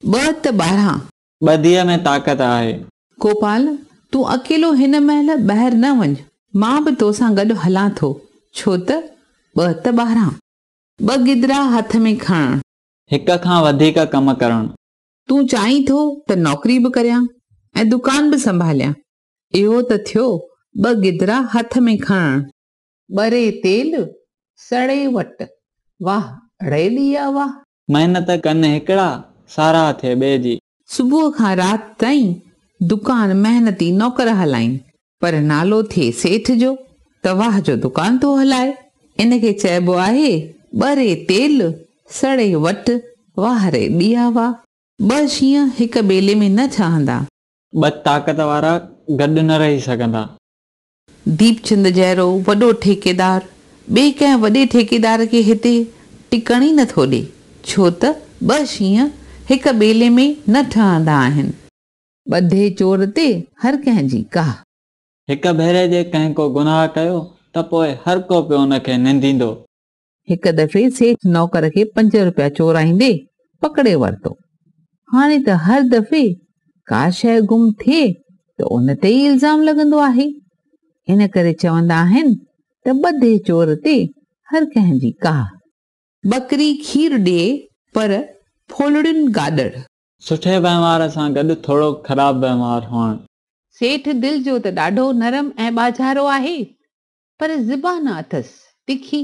ٻه ته 12. ٻڌيء ۾ طاقت آهي. گوپال، تون اڪيلو هن مهل ٻاهر نه وڃ، مان به توسان گڏ هلان ٿو، ڇو ته ٻه ته 12. ٻه گدرا هٿ ۾ کڻڻ. هڪ کان وڌيڪ ڪم ڪرڻ. تون چاهين ٿو ته نوڪري به ڪريان ۽ دڪان به سنڀاليان. اهو ته ٿيو ٻه گدرا هٿ ۾ کڻڻ. ٻري تيل، سڙي وٽ. واهه ڙي ڏيئا واهه. محنت ڪن هڪڙا، ساراهه ٿئي ٻئي جي. صبح کان رات تائين دڪان محنتي نوڪر هلائين، پر نالو ٿئي سيٺ جو ته واهه جو دڪان ٿو هلائي. ان کي چئبو آهي ٻري تيل، سڙي وٽ، واهه ري ڏيئا واهه. ٻه شينهن هڪ ٻيلي ۾ نه ٺهندا. ٻه طاقت وارا گڏ نه رهي سگهندا. ديپچند جهڙو وڏو ٺيڪيدار ٻئي ڪنهن وڏي ٺيڪيدار کي هتي ٽڪڻ ئي نه ٿو ڏي، ڇو ته ٻه شينهن هڪ ٻيلي ۾ نه ٺهندا آهن. ٻڌي چور تي هر ڪنهن جي ڪاهه. هڪ ڀيري جي ڪنهن ڪو گناهه ڪيو ته پوء هر ڪو پيو ان کي ننديندو. هڪ دفعي سيٺ نوڪر کي 5 روپيا چورائيندي پڪڙي ورتو. هاڻي ته هر دفعي ڪا شيء گم ٿئي ته ان تي ئي الزام لڳندو آهي. ان ڪري چوندا آهن ته ٻڌي چور تي هر ڪنهن جي ڪاهه. ٻڪري کير ڏئي پر ڦولڙين گاڏڙ. سٺي وهنوار سان گڏ ٿورو خراب وهنوار هئڻ. سيٺ دل جو ته ڏاڍو نرم ۽ ٻاجهارو آهي، پر زبان اٿس تکي.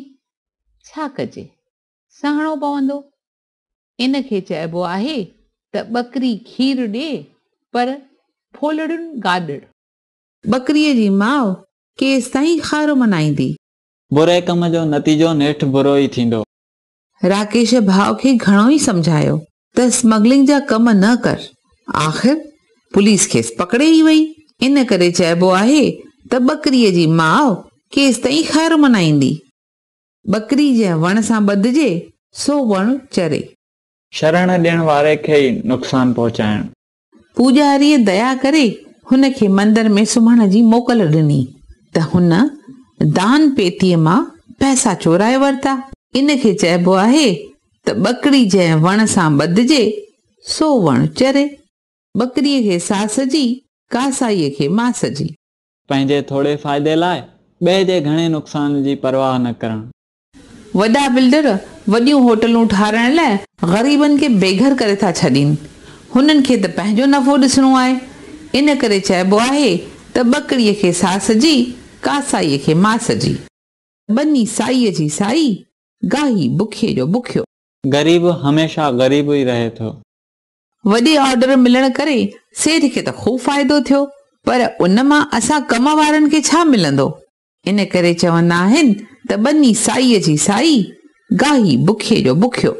ڇا ڪجي، سهڻو پوندو. ان کي چئبو آهي ته ٻڪري کير ڏئي پر ڦولڙين گاڏڙ. ٻڪريء جي ماء ڪيستائين خارو منائيندي. بري ڪم جو نتيجو نيٺ برو ئي ٿيندو. راڪيش ڀاء کي گهڻو ئي سمجهايو ته اسمگلنگ جا ڪم نه ڪر، آخر پوليس کيس پڪڙي ئي وئي. ان ڪري چئبو آهي ته ٻڪريء جي ماء ڪيستائين خير منائيندي. ٻڪري جنهن وڻ سان ٻڌجي، سو وڻ چري. شرڻ ڏيڻ واري کي ئي نقصان پهچائڻ. پوڄاريء ديا ڪري هن کي مندر ۾ سمهڻ جي موڪل ڏني ته هن دان پيتيء مان پئسا چورائي ورتا. ان کي چئبو آهي ته ٻڪري جنهن وڻ سان ٻڌجي، سو وڻ چري. ٻڪريء کي ساس جي، ڪاسائيء کي ماس جي. پنهنجي ٿوري فائدي لاء ٻئي جي گهڻي نقصان جي پرواهه نه ڪرڻ. وڏا بلڊر وڏيون هوٽلون ٺاهرائڻ لاء غريبن کي بيگهر ڪري ٿا ڇڏين. هنن کي ته پنهنجو نفعو ڏسڻو آهي. ان ڪري چئبو آهي ته ٻڪريء کي ساس جي، ڪاسائيء کي ماس جي. ٻني سائيء جي سائي، گاهي بکيي جو بکيو. غريب هميشه غريب ئي رهي ٿو. وڏي آرڊر ملڻ ڪري سيٺ کي ته خوب فائدو ٿيو، پر ان مان اسان ڪم وارن کي ڇا ملندو؟ ان ڪري چوندا آهن ته ٻني سائيء جي سائي، گاهي بکيي جو بکيو.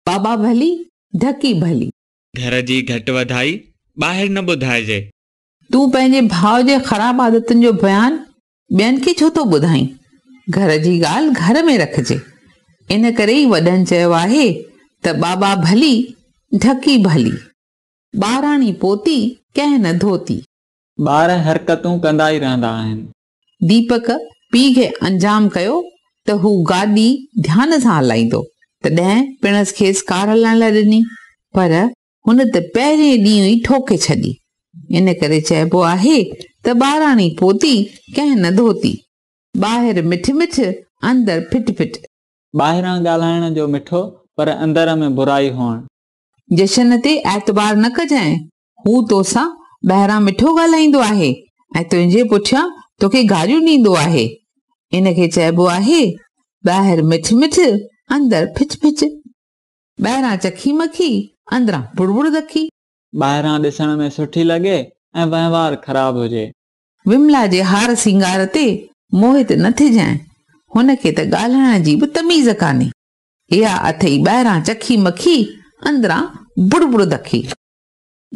بابا ڀلي، ڍڪي ڀلي. گهر جي گهٽ وڌائي ٻاهر نه ٻڌائجي. تون پنهنجي ڀاء جي خراب عادتن جو بيان ٻين کي ڇو ٿو ٻڌائين؟ گهر جي ڳالهه گهر ۾ رکجي. ان ڪري ئي وڏن چيو آهي ته بابا ڀلي، ڍڪي ڀلي. ٻاراڻي پوتي ڪنهن نه ڌوتي. ٻار حرڪتون ڪندا ئي رهندا آهن. ديپڪ پيء کي انجام ڪيو ته هو گاڏي ڌيان سان هلائيندو، تڏهن پڻس کيس ڪار هلائڻ لاء ڏني، پر هن ته پهرئين ڏينهن ئي ٺوڪي ڇڏي. ان ڪري چئبو آهي ته ٻاراڻي پوتي ڪنهن نه ڌوتي. ٻاهر مٺ مٺ، اندر ڦٽ ڦٽ. ٻاهران ڳالهائڻ جو مٺو، پر اندر ۾ برائي هئڻ. جشن تي اعتبار نه ڪجانء، هو توسان ٻاهران مٺو ڳالهائيندو آهي ۽ تنهنجي پٺيان توکي گاريون ڏيندو آهي. ان کي چئبو آهي ٻاهر مٺ مٺ، اندر ڦچ ڦچ. ٻاهران چکي مکي، اندران بڙ بڙ دکي. ٻاهران ڏسڻ ۾ سٺي لڳي ۽ وهنوار خراب هجي. وملا جي هار سينگار تي موهت نه ٿجانء، هن کي ته ڳالهائڻ جي به تميز ڪانهي. اها اٿئي ٻاهران چکي مکي، اندران بڙ بڙ دکي.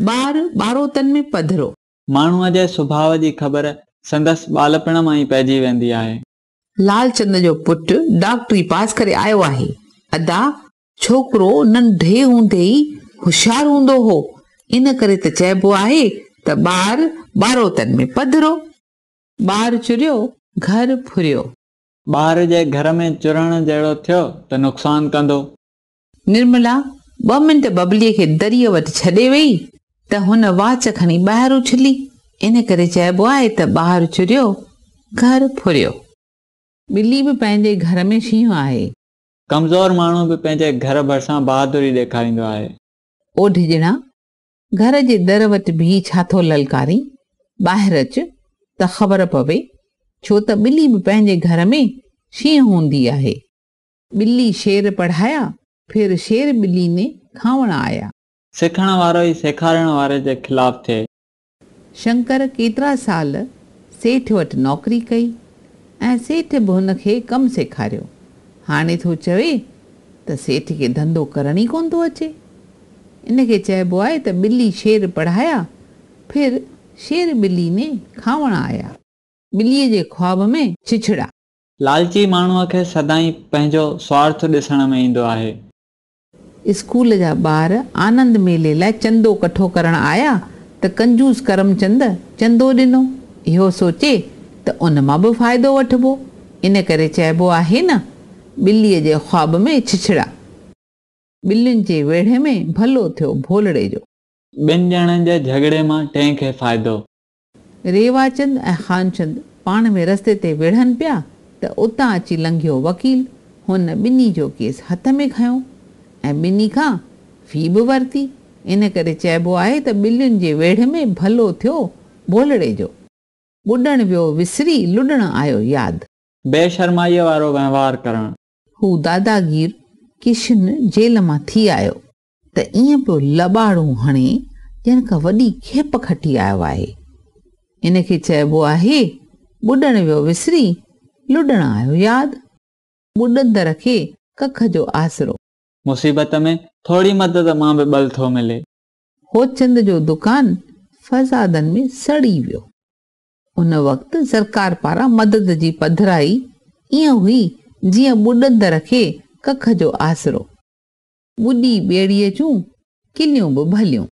ٻار ٻاروتن ۾ پڌرو. ماڻهوء جي سڀاء جي خبر سندس ٻالپڻ مان ئي پئجي ويندي آهي. لالچند جو پٽ ڊاڪٽري پاس ڪري آيو آهي. ادا، ڇوڪرو ننڍي هوندي ئي هوشيار هوندو هو، ان ڪري ته چئبو آهي ته ٻار ٻاروتن ۾ پڌرو. ٻار چريو، گهر ڦريو. ٻار جي گهر ۾ چرڻ جهڙو ٿيو ته نقصان ڪندو. نرملا، ٻه منٽ ببليء کي دريء وٽ ڇڏي ويئي ته هن واچ کڻي ٻاهر اڇلي. ان ڪري چئبو آهي ته ٻاهر چريو، گهر ڦريو. ٻلي به پنهنجي گهر ۾ شينهن آهي. ڪمزور ماڻهو به پنهنجي گهر ڀرسان بهادري ڏيکاريندو آهي. او ڍڄڻا، گهر جي در وٽ بيهي ڇا ٿو للڪارين؟ ٻاهر اچ ته خبر پوي، ڇو ته ٻلي به پنهنجي گهر ۾ شينهن هوندي آهي. ٻلي شير پڙهايا، ڦر شير ٻلي ني کاوڻ آيا. سکڻ وارو ئي سيکارڻ واري جي خلاف ٿئي. شنڪر ڪيترا سال سيٺ وٽ نوڪري ڪئي ۽ سيٺ به هن کي ڪم سيکاريو. هاڻي ٿو چوي ته سيٺ کي ڌنڌو ڪرڻ ئي ڪونه ٿو اچي. ان کي چئبو آهي ته ٻلي شير پڙهايا، ڦر شير ٻلي ني کاوڻ آيا. ٻليء جي خواب ۾ ڇڇڙا. لالچي ماڻهوء کي سدائين پنهنجو سوارٿ ڏسڻ ۾ ايندو آهي. اسڪول جا ٻار آنند ميلي لاء چندو ڪٺو ڪرڻ آيا ته ڪنجوس ڪرمچند چندو ڏنو، اهو سوچي ته ان مان به فائدو وٺبو، ان ڪري چئبو آهي نه، ٻليء جي خواب ۾ ڇڇڙا. ٻلين جي ويڙهه ۾ ڀلو ٿيو ڀولڙي جو. ٻن ڄڻن جي جهڳڙي مان ٽئين کي فائدو. ريواچند ۽ خانچند پاڻ ۾ رستي تي وڙهن پيا ته اتان اچي لنگهيو وڪيل، هن ٻنهي جو ڪيس هٿ ۾ کنيو ۽ ٻنهي کان في به ورتي، ان ڪري چئبو آهي ته ٻلين جي ويڙهه ۾ ڀلو ٿيو ڀولڙي جو. ٻڏڻ ويو وسري لڏڻ آيو ياد. بي شرمائيء وارو وهنوار ڪرڻ. هو داداگير ڪشن جيل مان ٿي آيو. ته ائين پيو لٻاڙون هڻي ڄڻ ڪا وڏي کيپ کٽي آيو آهي. ان کي چئبو آهي ٻڏڻ ويو وسري، لڏڻ آيو ياد. ٻڏندڙ کي ڪک جو آسرو. مصيبت ۾ ٿوري مدد مان به ٻل ٿو ملي. هوتچند جو دڪان فسادن ۾ سڙي ويو. ان وقت سرڪار پاران مدد جي پڌرائي ائين هئي جيئن ٻڏندڙ کي ڪک جو آسرو. ٻڏي ٻيڙيء جون ڪليون به ڀليون.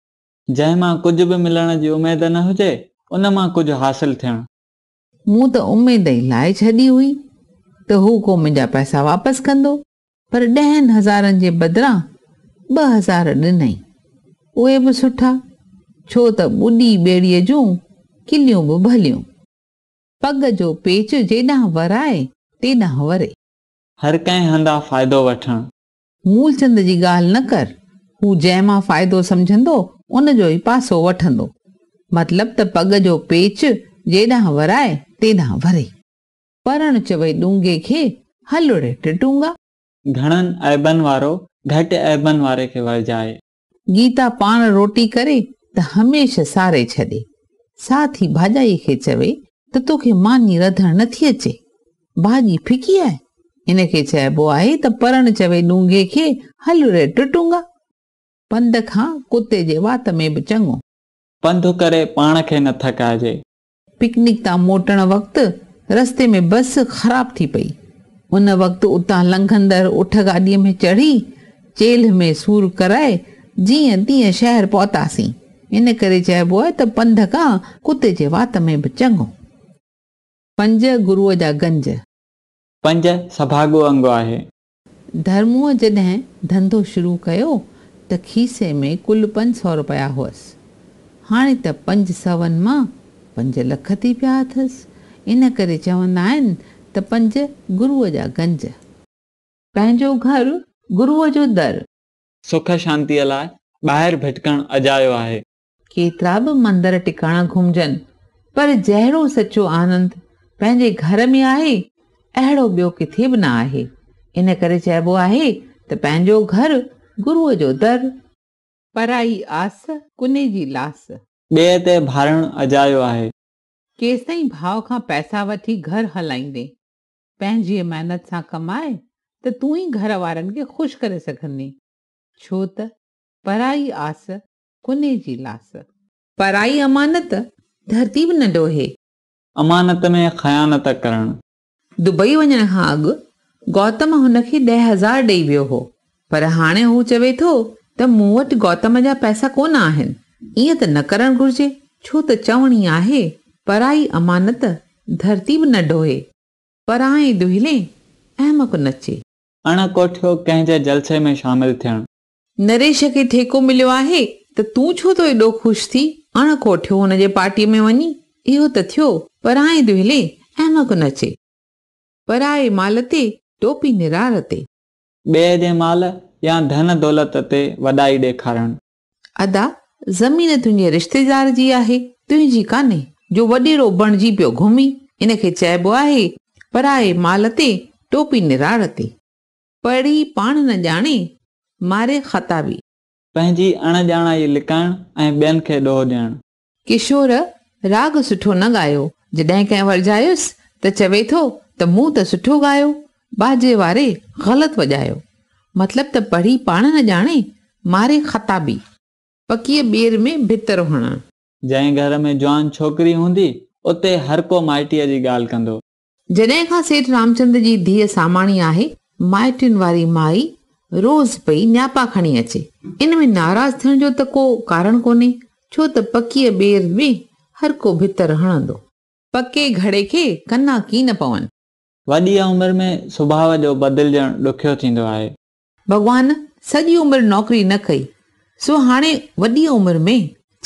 جنهن مان ڪجهه به ملڻ جي اميد نه هجي، ان مان ڪجهه حاصل ٿيڻ. مون ته اميد ئي لاهي ڇڏي هئي ته هو ڪو منهنجا پئسا واپس ڪندو، پر ڏهن هزارن جي بدران 2000 ڏنائين. اهي به سٺا، ڇو ته ٻڏي ٻيڙيء جون ڪليون به ڀليون. پڳ جو پيچ جيڏانهن ورائي، تيڏانهن وري. هر ڪنهن هنڌان فائدو وٺڻ. مولچند جي ڳالهه نه ڪر، هو جنهن مان فائدو سمجهندو، ان جو ئي پاسو وٺندو. مطلب ته پڳ جو پيچ جيڏانهن ورائي، تيڏانهن وري. پرڻ چوي ڏونگهي کي، هل ڙي ٽٽونگا. گهڻن عيبن وارو، گهٽ عيبن واري کي ورجائي. گيتا پاڻ روٽي ڪري ته هميشه ساري ڇڏي. سا ٿي ڀاڄائي کي چوي ته توکي ماني رڌڻ نٿي اچي، ڀاڄي ڦڪي آهي. ان کي چئبو آهي ته پرڻ چوي ڏونگهي کي هل ري ٽٽونگا. پنڌ کان ڪتي جي وات ۾ به چڱو. پنڌ ڪري پاڻ کي نه ٿڪائجي. پڪنڪ تان موٽڻ وقت رستي ۾ بس خراب ٿي پئي. ان وقت اتان لنگهندڙ اٺ گاڏيء ۾ چڙهي، چيلهه ۾ سور ڪرائي، جيئن تيئن شهر پهتاسين. ان ڪري چئبو آهي ته پنڌ کان ڪتي جي وات ۾ به چڱو. پنج گروء جا گنج. پنج سڀاڳو انگ آهي. ڌرموء جڏهن ڌنڌو شروع ڪيو ته کيسي ۾ ڪل 500 رپيا هئس. هاڻي ته پنج سون مان 5 لک ٿي پيا اٿس. ان ڪري چوندا آهن ته پنج گروء جا گنج. پنهنجو گهر گروء جو در. سک شانتيء لاء ٻاهر ڀٽڪڻ اجايو آهي. ڪيترا به مندر ٽڪاڻا گهمجن، پر جهڙو سچو آنند پنهنجي گهر ۾ آهي، اهڙو ٻيو ڪٿي به نه آهي. ان ڪري چئبو آهي ته پنهنجو گهر گروء جو در. پرائي آس، ڪني جي لاس. ٻئي تي ڀاڙڻ اجايو آهي. ڪيستائين ڀاء کان پئسا وٺي گهر هلائيندين؟ پنهنجيء محنت سان ڪماء ته تون ئي گهر وارن کي خوش ڪري سگهندين، ڇو ته پرائي آس، ڪني جي لاس. پرائي امانت، ڌرتي به نه ڊوهي. امانت ۾ خيانت ڪرڻ. دبئي وڃڻ کان اڳ گوتم هن کي 10,000 ڏئي ويو هو، پر هاڻي هو چوي ٿو ته مون وٽ گوتم جا پئسا ڪونه آهن. ائين ته نه ڪرڻ گهرجي، ڇو ته چوڻي آهي، پرائي امانت، ڌرتي به نه ڊوهي. پرائين دهلين، احمق نچي. اڻ ڪوٺيو ڪنهن جي جلسي ۾ شامل ٿيڻ. نريش کي ٺيڪو مليو آهي ته تون ڇو ٿو ايڏو خوش ٿي اڻ ڪوٺيو هن جي پارٽيء ۾ وڃين؟ اهو ته ٿيو پرائي دهلي احمق نچي. پرائي مال تي ٽوپي نرار تي. ٻئي جي مال يا ڌن دولت تي وڏائي ڏيکارڻ. ادا، زمين تنهنجي رشتيدار جي آهي، تنهنجي ڪانهي، جو وڏيرو بڻجي پيو گهمين. ان کي چئبو آهي پرائي مال تي ٽوپي نراڙ تي. پڙهي پاڻ نه ڄاڻي، ماري خطا به. پنهنجي اڻ ڄاڻائي لڪائڻ ۽ ٻين کي ڏوهه ڏيڻ. ڪشور راڳ سٺو نه ڳايو، جڏهن ڪنهن ورجايس ته چوي ٿو ته مون ته سٺو ڳايو، باجي واري غلط وڄايو. مطلب ته پڙهي پاڻ نه ڄاڻي، ماري خطا به. پڪيء ٻير ۾ ڀتر هڻڻ. جنهن گهر ۾ جوان ڇوڪري هوندي، اتي هرڪو مائٽيء جي ڳالهه ڪندو. جڏهن کان سيٺ رامچند جي ڌيء ساماڻي آهي، مائٽين واري مائي روز پئي نياپا کڻي اچي. ان ۾ ناراض ٿيڻ جو ته ڪو ڪارڻ ڪونهي، ڇو ته پڪيء ٻير ۾ هر ڪو ڀتر هڻندو. پڪي گهڙي کي ڪنا ڪين پون. وڏيء عمر ۾ سڀاء جو بدلجڻ ڏکيو ٿيندو آهي. ڀڳوان سڄي عمر نوڪري نه ڪئي، سو هاڻي وڏيء عمر ۾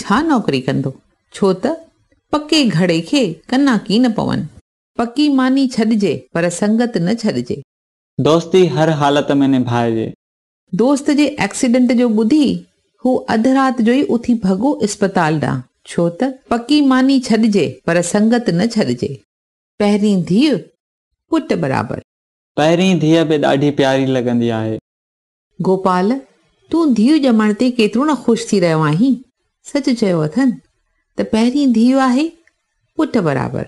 ڇا نوڪري ڪندو، ڇو ته پڪي گهڙي کي ڪنا ڪين پون. پڪي ماني ڇڏجي پر سنگت نه ڇڏجي. دوستي هر حالت ۾ نڀائجي. دوست جي ايڪسيڊنٽ جو ٻڌي هو اڌ رات جو ئي اٿي ڀڳو اسپتال ڏانهن، ڇو ته پڪي ماني ڇڏجي پر سنگت نه ڇڏجي. پهرين ڌيء پٽ برابر. پهرين ڌيء به ڏاڍي پياري لڳندي آهي. گوپال، تون ڌيء ڄمڻ تي ڪيترو نه خوش ٿي رهيو آهين. سچ چيو اٿن ته پهرين ڌيء آهي پٽ برابر.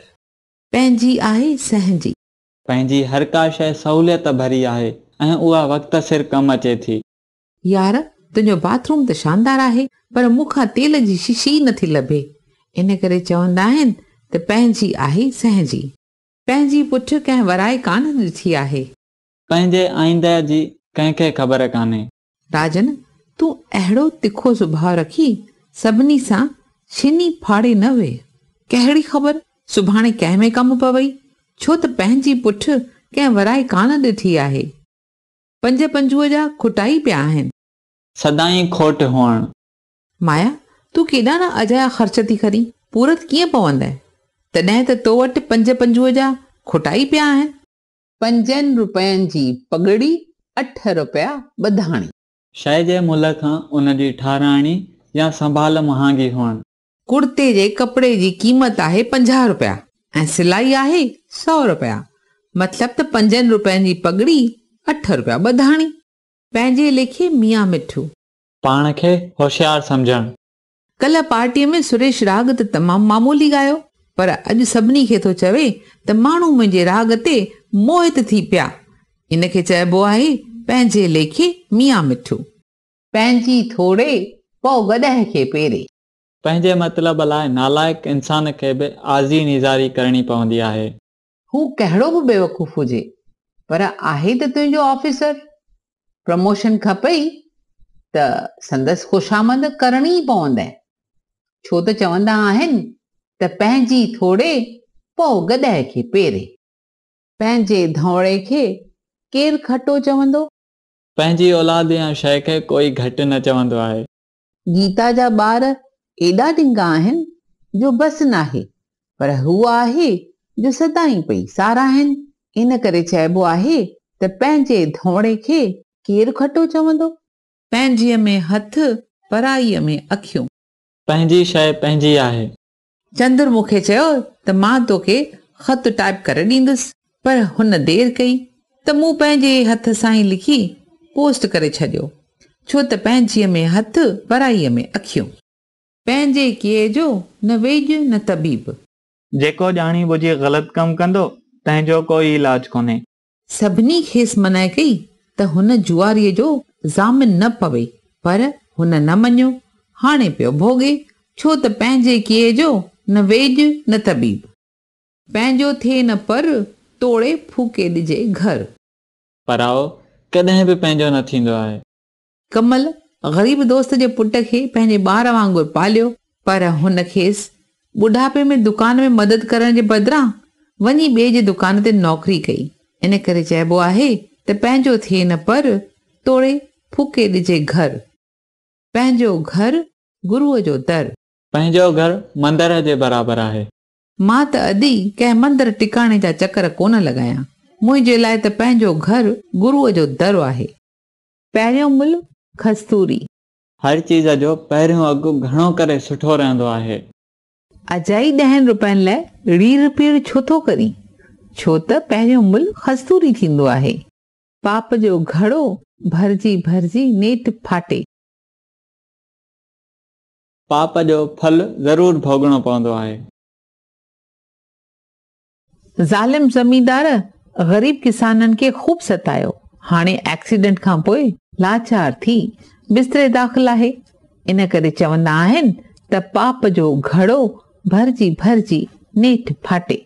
پنهنجي آهي سهنجي. پنهنجي هر ڪا شيء سهوليت ڀري آهي ۽ اها وقت سر ڪم اچي ٿي. يار تنهنجو باٿ روم ته شاندار آهي پر مون کان تيل جي شيشي ئي نٿي لڀي. ان ڪري چوندا آهن ته پنهنجي آهي سهنجي. پنهنجي پٺ ڪنهن ورائي ڪانه ڏٺي آهي. پنهنجي آئينده جي ڪنهن کي خبر ڪانهي. راجن، تون اهڙو تکو سڀاء رکي سڀني سان ڇني ڦاڙي نه ويهه. ڪهڙي خبر سڀاڻي ڪنهن ۾ ڪم پوئي، ڇو ته پنهنجي پٺ ڪنهن ورائي ڪانه ڏٺي آهي. پنج پنجوء جا کٽائي پيا آهن. سدائين کوٽ هئڻ. مايا، تون ڪيڏا نه اجايا خرچ ٿي ڪرين، پورت ڪيئن پوندء؟ تڏهن ته تو وٽ پنج پنجوء جا کٽائي پيا آهن. پنجن روپين جي پڳڙي، اٺ روپيا ٻڌاڻي. شيء جي ملهه کان ان جي ٺاهرائڻي يا سنڀال مهانگي هئڻ. ڪڙتي جي ڪپڙي جي قيمت آهي 50 روپيا ۽ سلائي آهي 100 روپيا. مطلب ته پنجن روپين جي پڳڙي، اٺ روپيا ٻڌاڻي. پنهنجي ليکي ميان مٺو. پاڻ کي هوشيار سمجهڻ. ڪلهه پارٽيء ۾ سريش راڳ ته تمام معمولي ڳايو، پر اڄ سڀني کي ٿو چوي ته ماڻهو منهنجي راڳ تي موهت ٿي پيا. ان کي چئبو آهي پنهنجي ليکي ميان مٺو. پنهنجي ٿوڙي پؤ گڏهه کي پيري. پنهنجي مطلب لاء نالائق انسان کي به آزي نيزاري ڪرڻي پوندي آهي. هو ڪهڙو به بيوقوف هجي، پر آهي ته تنهنجو آفيسر. پروموشن کپئي ته سندس خوشامد ڪرڻي ئي پوندئي. ڇو ته چوندا آهن ته پنهنجي ٿوڙي پؤ گڏهه کي پيري. پنهنجي ڌونئري کي ڪير کٽو چوندو؟ پنهنجي اولاد يا شيء کي ڪوئي گهٽ نه چوندو آهي. گيتا جا ٻار ايڏا ڊنگا آهن جو بس ناهي، پر هوء آهي جو سدائين پئي ساراهين. ان ڪري چئبو آهي ته پنهنجي ڌونئري کي ڪير کٽو چوندو؟ پنهنجيء ۾ هٿ، پرائيء ۾ اکيون. پنهنجي شيء پنهنجي آهي. چندر مون کي چيو ته مان توکي خط ٽائيپ ڪري ڏيندس، پر هن دير ڪئي ته مون پنهنجي هٿ سان ئي لکي پوسٽ ڪري ڇڏيو، ڇو ته پنهنجيء ۾ هٿ، پرائيء ۾ اکيون. پنهنجي ڪئي جو نه ويڄ نه طبيب. جيڪو ڄاڻي ٻجهي غلط ڪم ڪندو، تنهن جو ڪو ئي علاج ڪونهي. سڀني کيس منع ڪئي ته هن جوئاريء جو ضامن نه پوي، پر هن نه مڃيو. هاڻي پيو ڀوڳي، ڇو ته پنهنجي ڪئي جو نه ويڄ نه طبيب. پنهنجو ٿئي نه پر، توڙي ڦوڪي ڏجي گهر. پرائو ڪڏهن به پنهنجو نه ٿيندو آهي. ڪمل غريب دوست جي پٽ کي پنهنجي ٻار وانگر پاليو، پر هن کيس ٻڍاپي ۾ دڪان ۾ مدد ڪرڻ جي بدران وڃي ٻئي جي دڪان تي نوڪري ڪئي. ان ڪري چئبو آهي ته پنهنجو ٿئي نه پر، توڙي ڦوڪي ڏجي گهر. پنهنجو گهر گروء جو در. پنهنجو گهر مندر جي برابر آهي. مان ته ادي ڪنهن مندر ٽڪاڻي جا چڪر ڪونه لڳايان. منهنجي لاء ته پنهنجو گهر گروء جو در آهي. پهريون ملهه کستوري. هر چيز جو پهريون اگهه گهڻو ڪري سٺو رهندو آهي. اجائي ڏهن روپين لاء ريڙهه پيڙهه ڇو ٿو ڪرين؟ ڇو ته پهريون ملهه کستوري ٿيندو آهي. پاپ جو گهڙو ڀرجي ڀرجي نيٺ ڦاٽي. پاپ جو ڦل ضرور ڀوڳڻو پوندو آهي. ظالم زميندار غريب ڪسانن کي خوب ستايو، هاڻي ايڪسيڊنٽ کان پوء لاچار ٿي بستري داخل آهي، ان ڪري چوندا آهن ته پاپ جو گهڙو ڀرجي ڀرجي نيٺ ڦاٽي.